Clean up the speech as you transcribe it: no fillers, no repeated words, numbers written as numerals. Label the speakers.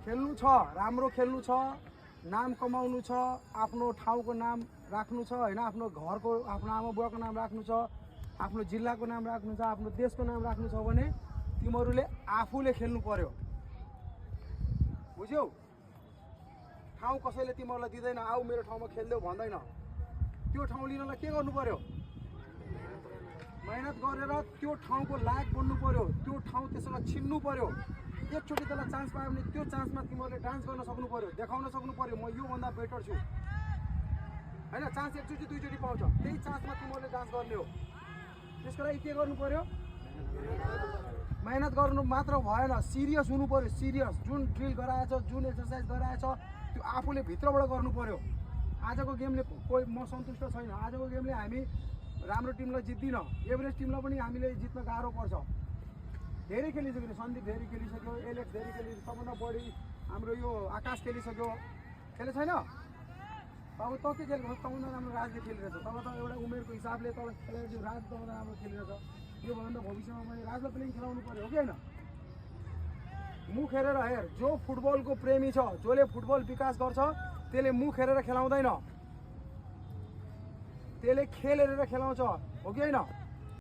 Speaker 1: खेल्नु छ, राम्रो खेल्नु छ, नाम कमाउनु छ, आफ्नो ठाउँको नाम राख्नु छ हैन, आफ्नो घरको आफ्नो आमा बुवाको नाम राख्नु छ, आफ्नो जिल्लाको नाम राख्नु छ, आफ्नो देशको नाम राख्नु छ भने तिमीहरूले आफूले खेल्नु पर्यो। बुझ्यौ? ठाउँ कसैले तिमीहरूलाई दिँदैन, आऊ मेरो ठाउँमा खेल्देऊ भन्दैन। त्यो ठाउँ लिनलाई के गर्नु पर्यो? मेहनत गरेर त्यो ठाउँको लायक बन्नु पर्यो, त्यो ठाउँ त्यससँग छिन्नु पर्यो। एकचोटि त्यसलाई चान्स पायो भने त्यो चान्समा तिमीहरूले डान्स गर्न सक्नु पर्यो, देखाउन सक्नु पर्यो म योभन्दा बेटर छु हैन। चान्स एकचोटि दुईचोटि पाउँछ, त्यही चान्समा तिमीहरूले डान्स गर्ने हो। त्यसको लागि के गर्नु पर्यो? मेहनत गर्नु मात्र भएन, सिरियस हुनु पर्यो। सिरियस जुन ड्रिल गराएछ, जुन एक्सर्साइज गराएछ त्यो आफूले भित्रबाट गर्नु पर्यो। आजको गेमले कोही म सन्तुष्ट छैन, आजको गेमले हामी राम्रो टिमलाई जित्दिनँ, एभरेज टिमलाई पनि हामीले जित्न गाह्रो पर्छ। धेरै खेलिसक्यो, सन्दीप धेरै खेलिसक्यो, एलेक्स धेरै खेलिसक्यो, सबभन्दा बढी हाम्रो यो आकाश खेलिसक्यो, खेले छैन? अब त के खेलेको? सबभन्दा राम्रो राजले खेलिरहेछ। तब त एउटा उमेरको हिसाबले तल खेलेको राज सबभन्दा राम्रो खेलिरहेछ। योभन्दा भविष्यमा मैले राजलाई पनि खेलाउनु पर्यो, हो कि होइन? मुख हेरेर हेर, जो फुटबलको प्रेमी छ, जसले फुटबल विकास गर्छ त्यसले मुख हेरेर खेलाउँदैन, त्यसले खेल हेरेर खेलाउँछ, हो कि होइन?